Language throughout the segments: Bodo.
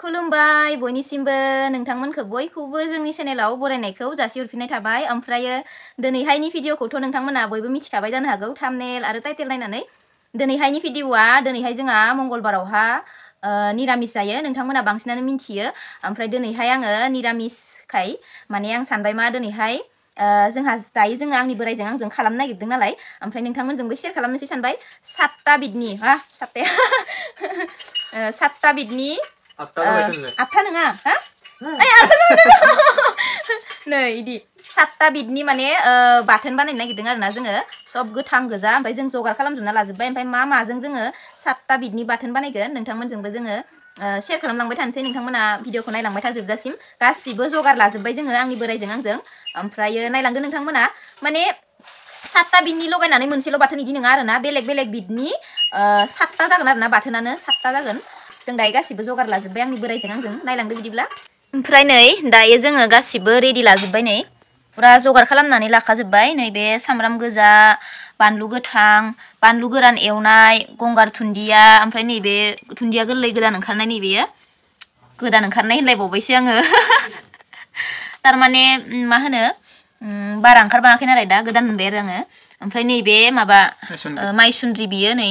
खुलुमबाय बयनिसिमबो नोंथांमोनखौ बयखौबो जोंनि चेनेलाव बरायनायखौ जासिहरफिननाय थाबाय। ओमफ्रायो दिनैहायनि भिडिअखौथ' नोंथांमोना बयबो मिथिखाबाय जानो हागौ थाम्बनेल आरो टाइटेल नायनानै। दिनैहायनि भिडिअआ दिनैहाय जोंहा मंगलबारावहा निरामिस जायो, नोंथांमोना बांसिनानो मिथियो। ओमफ्राय दिनैहाय आङो निरामिसखाय माने आं सानबाय मा दिनैहाय जोंहा दायो जोङो आंनि बोराइजों आंजों खालामनो नागिरदों नालाय, ओमफ्राय नोंथांमोनजोंबो शेयार खालामनोसै सानबाय। 7टा बिदनि सातटा बिदनि 8था नङा हा ओइ 8था नै इदि 7टा बिदनि माने बाथोन बानायनो नागिरदों आरोना जोङो सब गोथां गोजा। ओमफ्राय जों जगार खालामजोबना लाजोब्बाय। ओमफ्राय मा माजों जोङो 7टा बिदनि बाथोन बानायगोन नोंथांमोनजोंबो जोङो शेयार खालामलांबाय थानोसै। नोंथांमोना भिडिअखौ नायलांबाय थाजोबजासिम गासिबो जगार लाजोब्बाय जोङो आंनि बोराइजों आंजों। ओमफ्रायो नायलांदो नोंथांमोना माने 7टा बिदनि लगायनानै मोनसेल' बाथोन इदि नङा आरोना, बेलेग बेलेग बिदनि 7टा जागोन आरोना, बाथोनानो 7टा जागोन। जों दायो गासिबो जगार लाजोब्बाय आंनि बोराइजों आंजों, नायलांदो बिदिब्ला। ओमफ्राय नै दायो जोङो गासिबो रेडि लाजोब्बाय, नै फुरा जगार खालामनानै लाखाजोब्बाय। नैबे सामब्राम गोजा, बानलु गोथां, बानलु गोरान एवनाय, गंगार दुन्दिया, ओमफ्राय नैबे दुन्दिया गोरलै गोदान ओंखारनाय, नैबेयो गोदान ओंखारनाय होनलायबावबायसो आङो थारमाने मा होनो बारा ओंखारबाङाखै नालाय दा गोदान मोनबाय आरो आङो। ओमफ्राय नैबे माबा माइसुन्द्रि, बियो नै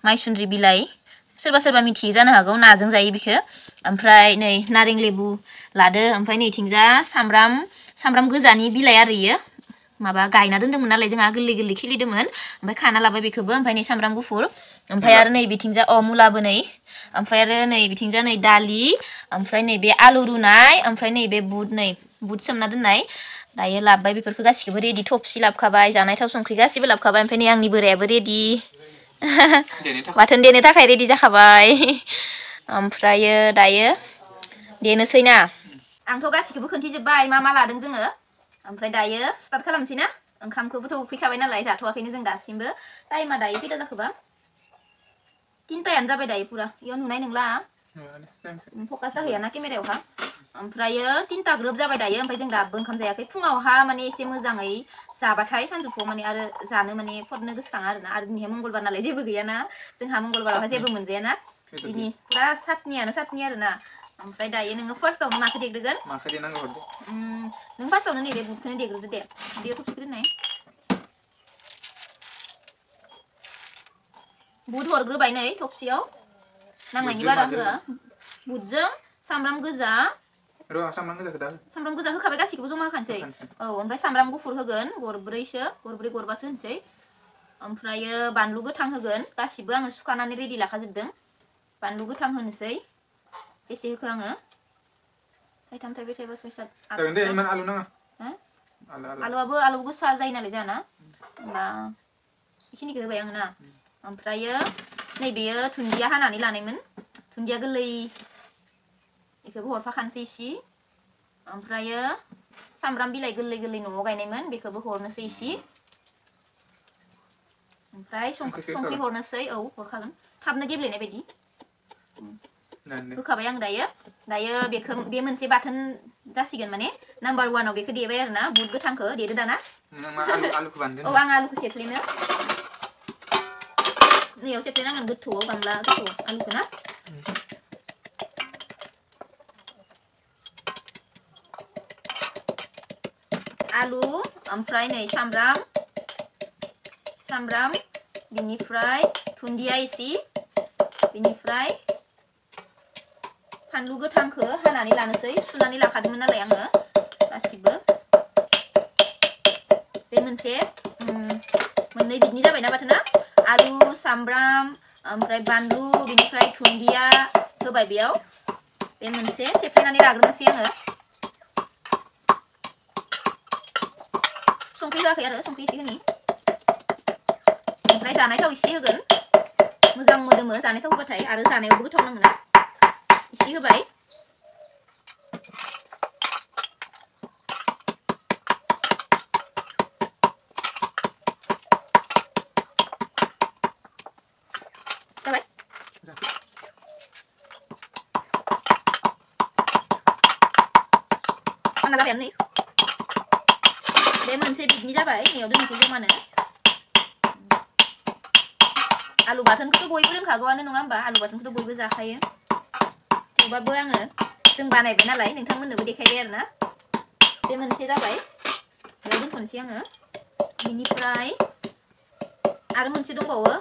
माइसुन्द्रि बिलाइ, सोरबा सोरबा मिथियो जानो हागौ, नाजों जायो बिखौ। ओमफ्राय नै नारें लेबु लादो। ओमफ्राय नैथिंजा सामब्राम गोजानि बिलाइ आरो इयो माबा गायना दोन्दोंमोन नालाय जोंहा, गोरलै गोरलै खिलिदोंमोन, ओमफ्राय खाना लाबाय बेखौबो। ओमफ्राय नै सामब्राम गुफुर, ओमफ्राय आरो नै बिथिंजा मुलाबो नै, ओमफ्राय आरो नै बिथिंजा नै दालि, ओमफ्राय नैबे आलु रुनाय, ओमफ्राय नैबे बुट सोमना दोननाय। दायो लाबोबाय बेफोरखौ गासिखौबो रेडि, थफसि लाबोखाबाय, जानाय थाव संख्रि गासिबो लाबोखाबाय। ओमफ्राय नै आंनि बोरायाबो रेडि बाथोन देनो थाखाय रेडि जाखाबाय। ओमफ्रायो दायो देनोसै ना। आंथ' गासिखौबो खोन्थिजोब्बाय मा मा लादों जोङो। ओमफ्राय दायो स्टार्ट खालामसै ना। ओंखामखौबोथ' उखैखाबाय नालाय, जाथ'वाखैनो जों दासिमबो। टाइमा दायो खैथा जाखोबा 3टायानो जाबाय दायो फुरा। इयाव नुनाय नंला, फकास जाहैयाना केमेरायावहा। ओमफ्रायो 3टा ग्रोब जाबाय दायो। ओमफ्राय जों दाबो ओंखाम जायाखै। फुङावहा माने एसे मोजाङै जाबाथाय सानजौफुआव माने आरो जानो माने फटनो गोसोखाङा आरोना। आरो दिनैहाय मंगलबार नालाय जेबो गैयाना, जोंहा मंगलबारावहाय जेबो मोनजायाना, दिनै फुरा सातनि आरोना। ओमफ्राय दायो नोङो फार्स्टआवनो माखौ देग्रोगोन? माखौ देनांगौ हरदो। नों फार्स्टआवनो नैबे बुटखौनो देग्रोदो दे। बेयाव थफसिखौ दोननाय बुट हरग्रोबाय नै थफसियाव, नांनायनि बारा होआ। बुटजों सामब्राम गोजा, सामब्राम गोजा होखाबाय, गासिखौबो जमा होखानोसै। औ, ओमफ्राय सामब्राम गुफुर होगोन गरब्रै गरबासो होनोसै। ओमफ्रायो बानलु गोथां होगोन, गासिबो आङो सुखानानै रेडि लाखाजोबदों। बानलु गोथां होनोसै, बेसे होखो आङो? थाइथाम थाइब्रै थाइबा सय सात आठ। आलु नाङा, आलु गोसा जायो नालाय जोंहाना, होमबा बेखिनिखौ होबाय आङो ना। ओमफ्रायो नैबेयो दुन्दिया हानानै लानायमोन, दुन्दिया गोरलै, बेखौबो हरफाखानोसै इसे। ओमफ्रायो सामब्राम बिलाइ गोरलै गोरलै न'आव गायनायमोन, बेखौबो हरनोसै इसे। ओमफ्राय संख्रि हरनोसै, औ हरखागोन थाबनो गेब्लेनाय बायदि होखाबाय आं दायो। बे मोनसे बाथोन जासिगोन, माने नाम्बार 1आव बेखौ देबाय आरोना, बुट गोथांखौ देदो दाना। औ, आं आलुखौ सेफ्लेनो नैयाव सेफ्लेनांगोन, गोथौआव गामला गोथौआव आलुखौ ना। आलु, ओमफ्राय नै सामब्राम, बिनिफ्राय दुन्दिया इसे, बिनिफ्राय फानलु गोथांखौ हानानै लानोसै, सुनानै लाखादोंमोन नालाय आङो गासिबो। बे मोनसे मोननै बिदनि जाबायना बाथोना, आलु, सामब्राम, ओमफ्राय बानलु, बिनिफ्राय दुन्दिया होबाय बेयाव। बे मोनसे सेफ्लेनानै लाग्रोनोसै आङो। संख्रि होआखै आरो, संख्रि एसे होनि। ओमफ्राय जानाय थाव एसे होगोन, मोजां मोदोमो जानाय थाव होबाथाय, आरो जानायावबो गोथाव नाङोना। एसे होबाय। जाबाय। आंना जाबायानो नै, बे मोनसे बिदनि जाबाय, नैयाव दोननोसै जमानो। आलु बाथोनखौथ' बयबो रोंखागौआनो नङा होमबा, आलु बाथोनखौथ' बयबो जाखायो। थेवबाबो आङो जों बानायबाय नालाय नोंथांमोननोबो देखायबाय आरोना बे मोनसे जाबाय बेयाव दोनथ'नोसै आङो बेनिफ्राय आरो मोनसे दंबावो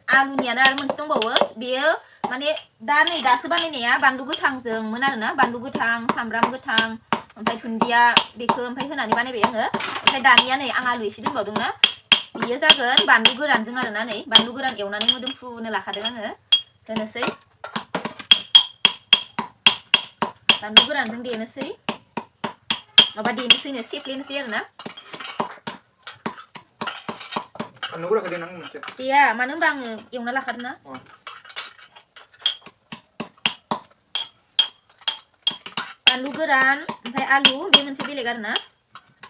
आलुनियानो आरो मोनसे दंबावो बेयो माने दा नै दासो बानायनाया बानलु गोथांजोंमोन आरोना बानलु गोथां सामब्राम गोथां ओमफ्राय दुन्दिया बेखौ ओमफ्राय होनानै बानायबाय आङो ओमफ्राय दानिया नै आं आलु एसे दोनबावदोंना बियो जागोन बानलु गोरानजों आरोना नै बानलु गोरान एवनानै मोदोमफ्रुनो लाखादों आङो होनोसै बानलु गोरानजों देनोसै माबा देनोसैनो सेफ्लेनोसै आरोना बानलु गोरानखौ देनांगौ मोनसे देया मानो होनबा आङो एवना लाखादों ना बानलु गोरान ओमफ्राय आलु बे मोनसे बेलेग आरोना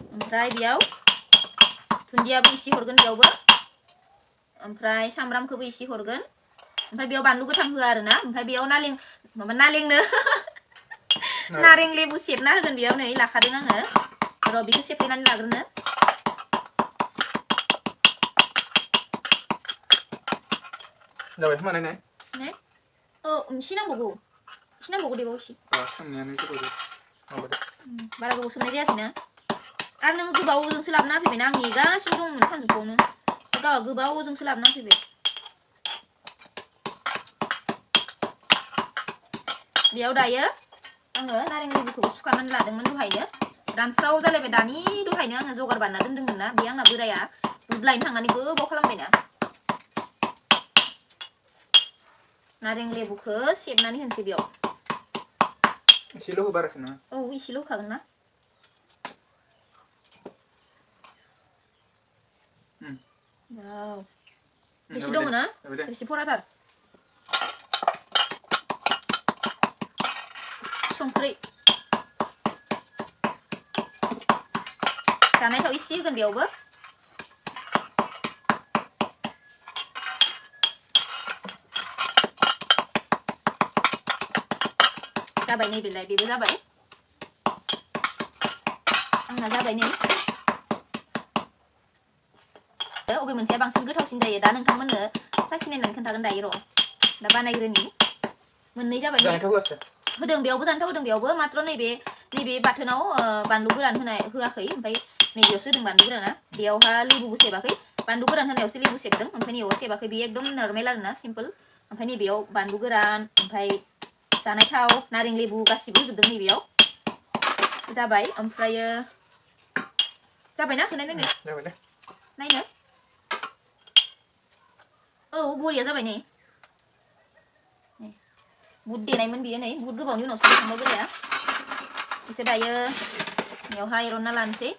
ओमफ्राय बेयाव दुन्दियाबो इसे हरगोन बेयावबो ओमफ्राय सामब्रामखौबो इसे हरगोन ओमफ्राय बेयाव बानलु गोथां होआ आरोना ओमफ्राय बेयाव नालेंनो नारें लेबु सेबना होगोन बेयाव नै लाखादों आङो र' बेखौ सेफ्लेनानै लाग्रोनो जाबाय खोमा नायनाय इसे नांबावगौ देबाव इसे बारा गोबाव सोमनाय जायासैना आरो नों गोबावजोंसो लाबोना होफैबायना आं नेगासिनो दंमोन सानजौफुआवनो गावहा गोबावजोंसो लाबोना होफैबाय बेयाव दायो आङो नारें लेबुखौबो सुखानानै लादोंमोन दहायनो रानस्राव जालायबाय दानि दहायनो आङो जगार बानायना दोन्दोंमोन ना बे आंना बोराया बुद लायनो थांनानै गोबाव खालामबायना नारें लेबुखौ सेबनानै होनोसै बेयाव एसेल' होबारासै ना औ एसेल' होखागोन ना वाव बेसे दङ ना बेसे फराथार संख्रि जानाय थाव इसे होगोन बेयावबो जाबाय नै बेलाय बेबो जाबाय आंना जाबाय नै अबे मोनसेया बांसिन गोथावसिन जायो दा नोंथांमोननो साखिनायनानै खोन्थागोन दायो र' दा बानायग्रोनि मोननै जाबाय नै होदों बेयावबो जानथाव होदों बेयावबो मात्र नैबे बाथोनाव बानलु गोरान होआखै ओमफ्राय नैबेयावसो होदों बानलु गोराना बेयावहा लेबुबो सेबाखै बानलु गोरान होनायावसो लेबु सेबदों ओमफ्राय नैयाव सेबाखै बेयो एकदम नर्मेल आरोना सिम्पोल ओमफ्राय नैबेयाव बानलु गोरान ओमफ्राय जानाय थाव नारें लेबु गासिबो होजोबदों नैबेयाव जाबाय ओमफ्रायो जाबायना होनाय नायनो औ बरिया जाबाय नै बुद देनायमोन बियो नै बुद गोबावनि उनावसो देखांबाय बोराया बेखौ दायो बेयावहाय एरनना लानोसै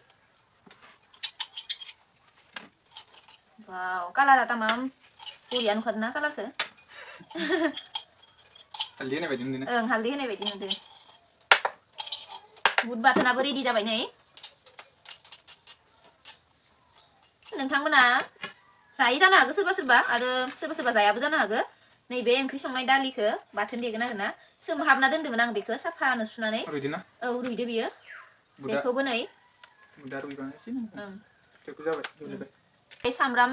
वाव कालारा तामाम बरिया नुखादोंना कालारखौ हालदै होनाय बायदि नुदों ओं हालदै होनाय बायदि नुदों बुद बाथोनाबो रेडि जाबाय नै नोंथांमोना जायै जानो हागौ सोरबा सोरबा आरो सोरबा सोरबा जायाबो जानो हागौ नैबे ओंख्रि संनाय दालिखौ बाथोन देगोन आरोना सोमहाबना दोन्दोंमोन आं बेखौ साफानो सुनानै रुइदोंना औ रुइदो बियो बेखौबो नै सामब्राम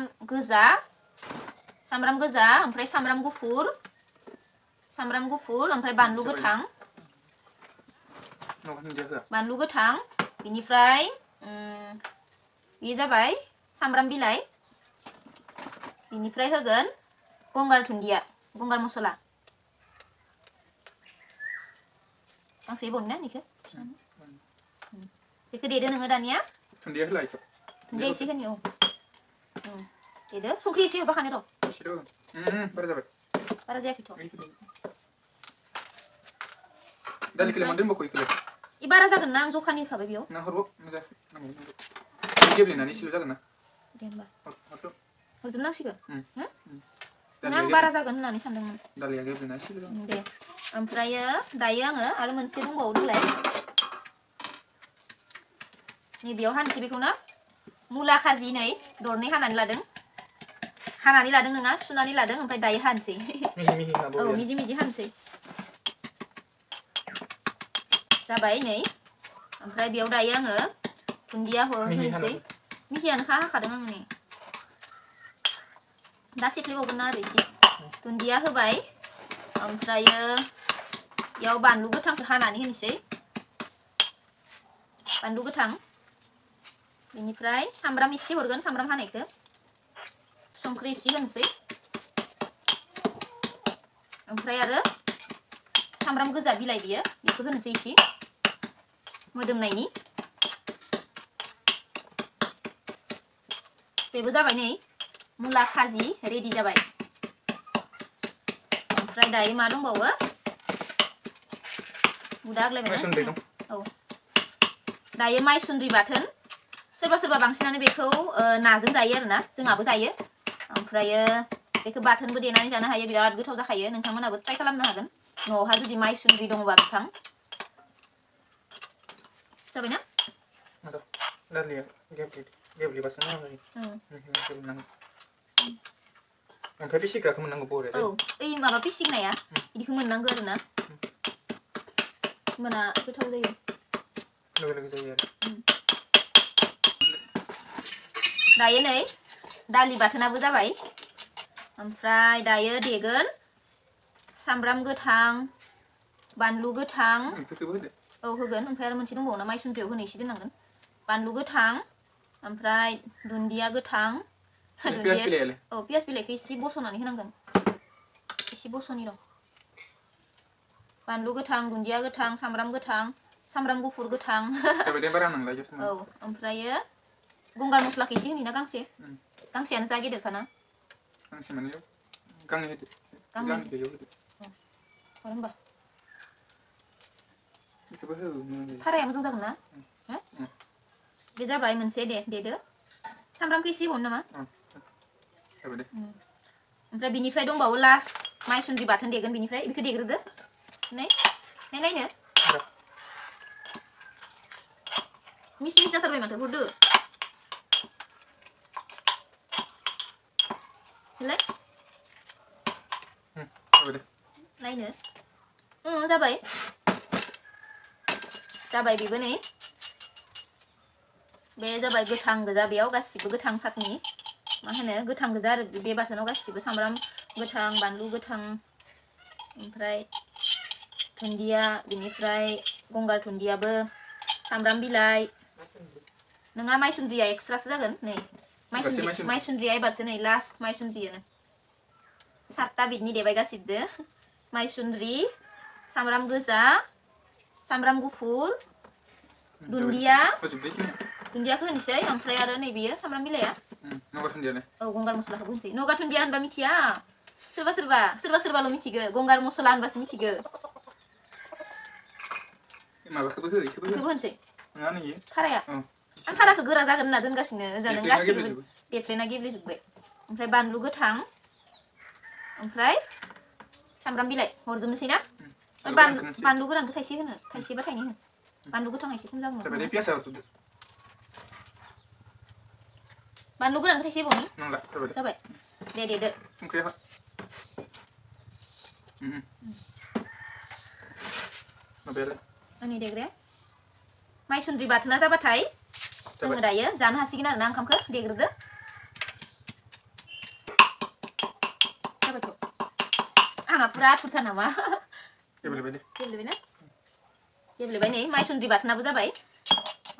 गोजा ओमफ्राय सामब्राम गुफुर ओमफ्राय बानलु गोथां बिनिफ्राय बेयो जाबाय सामब्राम बिलाइ बिनिफ्राय होगोन गंगार दुन्दिया गंगार मस्ला गांसे बनना निखौ बेखौ देदो नोङो दानिया दुन्दिया एसे होनि औ देदो संख्रि एसे होबाखानो र' बारा जायाखैथ' दालिखौलाय मानो दोनबावखो इखौलाय बारा जागोन ना आं जखानि होखाबाय बेयाव ना हरबाव मोजां गेब्लेनानै एसेल' जागोन ना दे होमबा हरजोबनांसिगोन आं बारा जागोन होननानै सानदोंमोन दालिया गेब्लेना एसेल' जागोन दे ओमफ्रायो दायो आङो आरो मोनसे दंबावो नालाय नैबेयाव हानोसै बेखौ ना मुला खाजि नै दरनै हानानै लादों नोङा सुनानै लादों ओमफ्राय दायो हानोसै औ मिजि मिजि हानोसै जाबाय नै ओमफ्राय बेयाव दायो आङो दुन्दिया होनोसै मिहियानोखा हाखादों आङो नै दा सेख्लायबावगोन ना ओरै एसे दुन्दिया होबाय ओमफ्रायो याव बानलु गोथांखौ हानानै होनोसै बानलु गोथां बेनिफ्राय सामब्राम एसे हरगोन सामब्राम हानायखौ संख्रि एसे होनोसै ओमफ्राय आरो सामब्राम गोजा बिलाइ बियो बेखौ होनोसै एसे मोदोमनायनि बेबो जाबाय नै मुला खाजि रेडि जाबाय ओमफ्राय दायो मा दंबावो उदाग्लायबाय औ दायो माइसुन्द्रि बाथोन सोरबा सोरबा बांसिनानो बेखौ नाजों जायो आरोना जोंहाबो जायो ओमफ्रायो बेखौ बाथोनबो देनानै जानो हायो बिराद गोथाव जाखायो नोंथांमोनाबो ट्राइ खालामनो हागोन न'आवहा जुदि माइसुन्द्रि दङबा बिफां जाबायना गेब्लेबासो मोजां जायो ओमफ्राय बे सिग्राखौ मोननांगौ बरिया औ ओइ माबा पिसिगनाया बिदिखौ मोननांगौ आरोना होमबाना गोथाव जायो लोगो लोगो जायो आरो दायो नै दालि बाथोनाबो जाबाय ओमफ्राय दायो देगोन सामब्राम गोथां बानलु गोथां औ होगोन ओमफ्राय आरो मोनसे दंबावो ना माइसुन्द्रियाव होनो एसे दोननांगोन बानलु गोथां ओमफ्राय दुन्दिया गोथां दुन्दिया औ पियाज बिलाइखौ एसे बस'नानै होनांगोन एसे बस'नि र' बानलु गोथां दुन्दिया गोथां सामब्राम गुफुर गोथां औ ओमफ्रायो गंगार मस्लाखौ एसे होनि ना गांसेयानो जा गेदेरखाना गांसे माने गांनै होदो गांनैखौ होदो होमबा बेखौबो हो थाराया मोजां जागोन ना बे जाबाय मोनसे देदो सामब्रामखौ एसे होनो नामा ओमफ्राय बिनिफ्राय दंबावो लास्ट माइसुन्द्रि बाथोन देगोन बिनिफ्राय बेखौ देग्रोदो नायनो मिस मिस जाथारबाय माथो हरदो होलाय नायनो जाबाय बेबो नै बे जाबाय गोथां गोजा बेयाव गासिबो गोथां सातनि मा होनो गोथां गोजा आरो बे बाथोनाव गासिबो सामब्राम गोथां बानलु गोथां ओमफ्राय दुन्दिया बिनिफ्राय गंगार दुन्दियाबो सामब्राम बिलाइ नोंहा माइसुन्द्रिया एक्सट्रासो जागोन नै माइसुन्द्रिया एबारसो नै लास्ट माइसुन्द्रियानो 7टा बिदनि देबाय गासिबो माइसुन्द्रि सामब्राम गोजा सामब्राम गुफुर दुन्दियाखौ होनोसै ओमफ्राय आरो नै बेयो सामब्राम बिलाइया औ गंगार मस्लाखौ होनोसै नगा दुन्दिया होनबा मिथिया सोरबाल' मिथिगो गंगार मस्ला होनबासो मिथिगो माबाखौबो होनोसै थाराया आं थाराखौ गोरा जागोन होनना दोनगासिनो ओजानो गासिबो देफ्लेना गेब्लेजोब्बाय ओमफ्राय बानलु गोथां ओमफ्राय सामब्राम बिलाइ हरजोबनोसै ना बानलु गोरानखौ थाइसे होनो थाइसेबा थाइनै होनो बानलु गोथां एसे खम जागोन बानलु गोरानखौ थाइसे होबावनि जाबाय दे देदो आंनि देग्राया माइसुन्द्रि बाथोना जाबाथाय जोङो दायो जानो हासिगोन आरोना ओंखामखौ देग्रोदो जाबायथ' आंहा पुरा आथुरथार नामा गेब्लेबाय नै माइसुन्द्रि बाथोनाबो जाबाय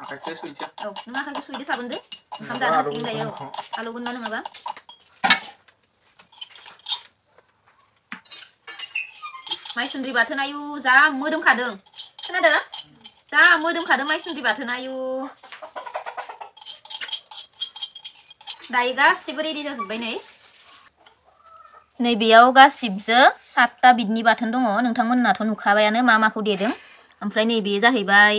औ नों आखाइखौ सुइदो साबोनदो ओंखाम जानो हासिगोन दायो आलौगोन ना नङाबा माइसुन्द्रि बाथोन आयु जा मोदोमखादों खोनादों जा मोदोमखादों माइसुन्द्रि बाथोन आयु दायो गासिबो रेडि जाजोब्बाय नै बेयाव गासिबो 7टा बिदनि बाथोन दङ नोंथांमोननाथ' नुखाबायानो मा माखौ देदों ओमफ्राय नैबे जाहैबाय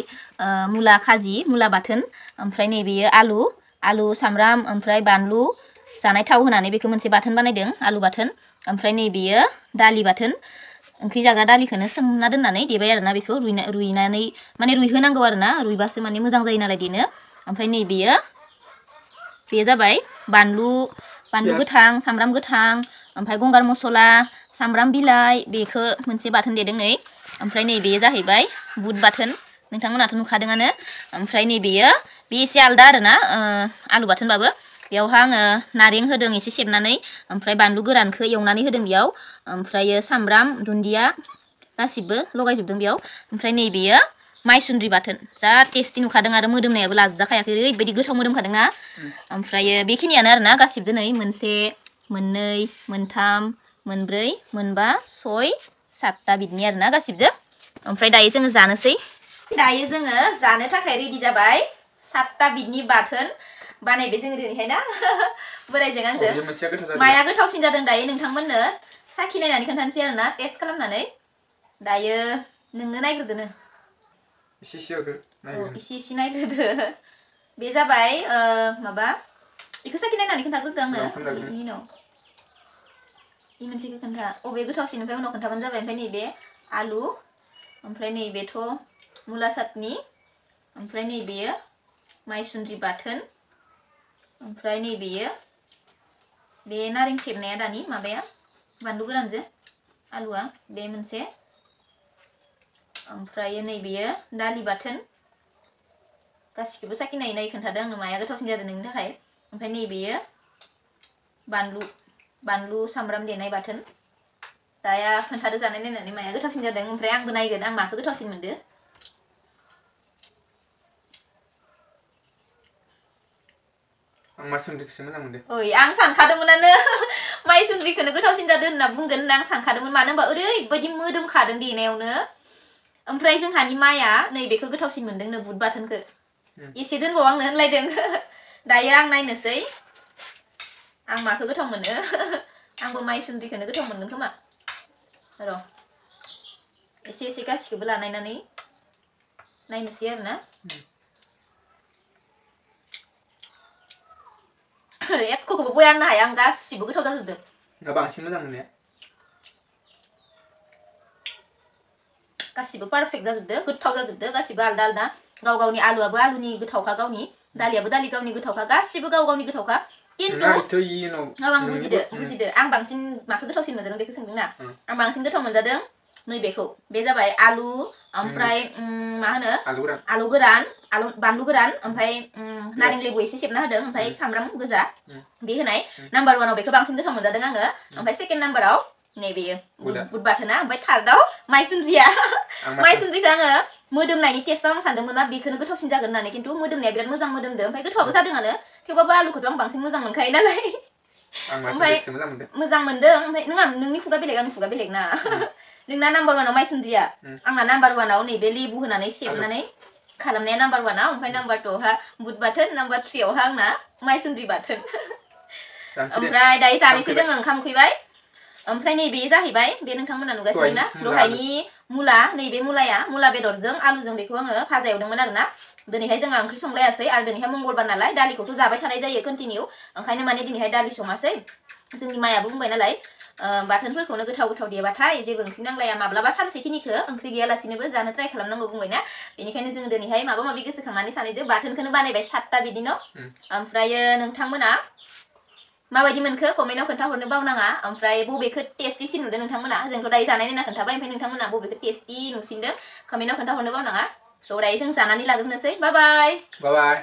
मुला खाजि मुला बाथोन ओमफ्राय नैबेयो आलु सामब्राम ओमफ्राय बानलु जानाय थाव होनानै बेखौ मोनसे बाथोन बानायदों आलु बाथोन ओमफ्राय नैबेयो दालि बाथोन ओंख्रि जाग्रा दालिखौनो सोमना दोननानै देबाय आरोना बेखौ रुइनानै माने रुइहोनांगौ आरोना रुइबासो माने मोजां जायो नालाय देनो ओमफ्राय नैबेयो बे जाबाय बानलु गोथां सामब्राम गोथां ओमफ्राय गंगार मस्ला सामब्राम बिलाइ बेखौ मोनसे बाथोन देदों नै ओमफ्राय नैबेयो जाहैबाय बुद बाथोन नोंथांमोनाथ' नुखादोंआनो ओमफ्राय नैबेयो बे एसे आलदा आरोना आलु बाथोनबाबो बेयावहा आङो नारें होदों एसे सेबनानै ओमफ्राय बानलु गोरानखौ एवनानै होदों बेयाव ओमफ्रायो सामब्राम दुन्दिया गासिबो लगायजोबदों बेयाव ओमफ्राय नैबेयो माइसुन्द्रि बाथोन जा टेस्टि नुखादों आरो मोदोमनायाबो लाजाखायाखै ओरैबायदि गोथाव मोदोमखादोंना ओमफ्रायो बेखिनियानो आरोना गासिबो नै मोनसे मोननै मोनथाम मोनब्रै मोनबा सय सातता बिदिनि आरोना गासिबजों ओमफ्राय दायो जोङो जानोसै दायो जोङो जानो थाखाय रेडि जाबाय सातता बिदनि बाथोन बानायबाय जोङो दिनैहाय ना बोरायजों आंजों माया गोथावसिन जादों दायो नोंथांमोननो साखि नायनानै खोन्थानोसै आरोना टेस्ट खालामनानै दायो नोंनो नायग्रोदो नो इसे नायग्रोदो बे जाबाय माबा बेखौ साखि नायनानै खोन्थाग्रोदो आंनो बेनि उनाव बे मोनसेखौ खोन्था अबे गोथावसिन ओमफ्राय उनाव खोन्थाबानो जाबाय ओमफ्राय नैबे आलु ओमफ्राय नैबेथ' मुला सातनि ओमफ्राय नैबेयो माइसुन्द्रि बाथोन ओमफ्राय नैबेयो बे नारें सेबनाया दानि माबाया बानलु गोरानजों आलुआ बे मोनसे ओमफ्राय नैबेयो दालि बाथोन गासिखौबो साखि नायै नायै खोन्थादों आंनो माया गोथावसिन जादों नोंनि थाखाय ओमफ्राय नैबेयो बानलु सामब्राम देनाय बाथोन दाया खोन्थादो जानाय नायनानै माया गोथावसिन जादों ओमफ्राय आंबो नायगोन आं माखौ गोथावसिन मोनदो आं माइसुन्द्रिखौसो मोजां मोनदों ओइ आं सानखादोंमोनानो माइसुन्द्रिखौनो गोथावसिन जादों होनना बुंगोन होनना आं सानखादोंमोन मानो होनबा ओरैबायदि मोदोमखादों देनायावनो ओमफ्राय जोंहानि माया नैबेखौ गोथावसिन मोनदोंनो बुद बाथोनखौ एसे दोनबाव आंनो होनलायदों दायो आं नायनोसै आं माखौ गोथाव मोनो आंबो माइसुन्द्रिखौनो गोथाव मोनगोन खोमा र' एसे गासिखौबो लानायनानै नायनोसै आरोना एखखौबो बयाननो हाया आं गासिबो गोथाव जाजोबदों बांसिन मोजां मोननाया गासिबो पारफेक्ट जाजोबदो गोथाव जाजोबदो गासिबो आलदा आलदा गाव गावनि आलुआबो आलुनि गोथावखा गावनि दालियाबो दालि गावनि गोथावखा गासिबो गाव गावनि गोथावखा किन्तु आं बुजिदो आं बांसिन माखौ गोथावसिन मोनजादों बेखौ सोंदोंना आं बांसिन गोथाव मोनजादों नैबेखौ बे जाबाय आलु ओमफ्राय मा होनो आलु गोरान बानलु गोरान ओमफ्राय नारें लेबु एसे सेबना होदों ओमफ्राय सामब्राम गोजा बे होनाय नाम्बार 1आव बेखौ बांसिन गोथाव मोनजादों आङो ओमफ्राय सेकेन्ड नाम्बाराव नैबेयो बुद बाथोना ओमफ्राय थार्डआव माइसुन्द्रिया माइसुन्द्रिखौ आङो मोदोमनायनि टेस्टआव आं सानदोंमोन मा बेखौनो गोथावसिन जागोन होननानै किन्तु मोदोमनाया बिराद मोजां मोदोमदो ओमफ्राय गोथावबो जादोंआनो थेवबाबो आलुखौथ' आं बांसिन मोजां मोनखायो नालाय ओमफ्राय मोजां मोनदों ओमफ्राय नोंनि खुगा बेलेग आंनि खुगा बेलेग ना नोंना नाम्बार 1आव माइसुन्द्रिया आंना नाम्बार 1आव नैबे लेबु होनानै सेबनानै खालामनाया नाम्बार 1आव ओमफ्राय नाम्बार 2आवहा बुद बाथोन नाम्बार 3आवहा आंना माइसुन्द्रि बाथोन ओमफ्राय दायो जानोसै जोङो ओंखाम उखैबाय ओमफ्राय नैबे जाहैबाय बे नोंथांमोना नुगासिनो ना दहायनि मुला नैबे मुला बेदरजों आलुजों बेखौ आङो भाजा एवदोंमोन आरोना दिनैहाय जोंहा ओंख्रि संलायासै आरो दिनैहाय मंगलबार नालाय दालिखौथ' जाबाय थानाय जायो कन्टिनिउ ओंखायनो माने दिनैहाय दालि सङासै जोंनि मायाबो बुंबाय नालाय बाथोनफोरखौनो गोथाव देबाथाय जेबो ओंख्रि नांलाया माब्लाबा सानसेखिनिखौ ओंख्रि गैयालासिनोबो जानो ट्राइ खालामनांगौ बुंबायना बेनिखायनो जों दिनैहाय माबा माबि गोसोखांनानै सानैजों बाथोनखौनो बानायबाय 7ता बिदिनो ओमफ्रायो नोंथांमोना माबायदि मोनखो कमेन्टआव खोन्थाहरनो बावनाङा ओमफ्राय बबेखौ टेस्टिसिन नुदों नोंथांमोना जोंथ' दायो जानाय नायना खोन्थाबाय ओमफ्राय नोंथांमोना बबेखौ टेस्टि नुसिनदों कमेन्टआव खोन्थाहरनो बावनाङा स' दायो जों जानानै लाग्रोनोसै बाय बाय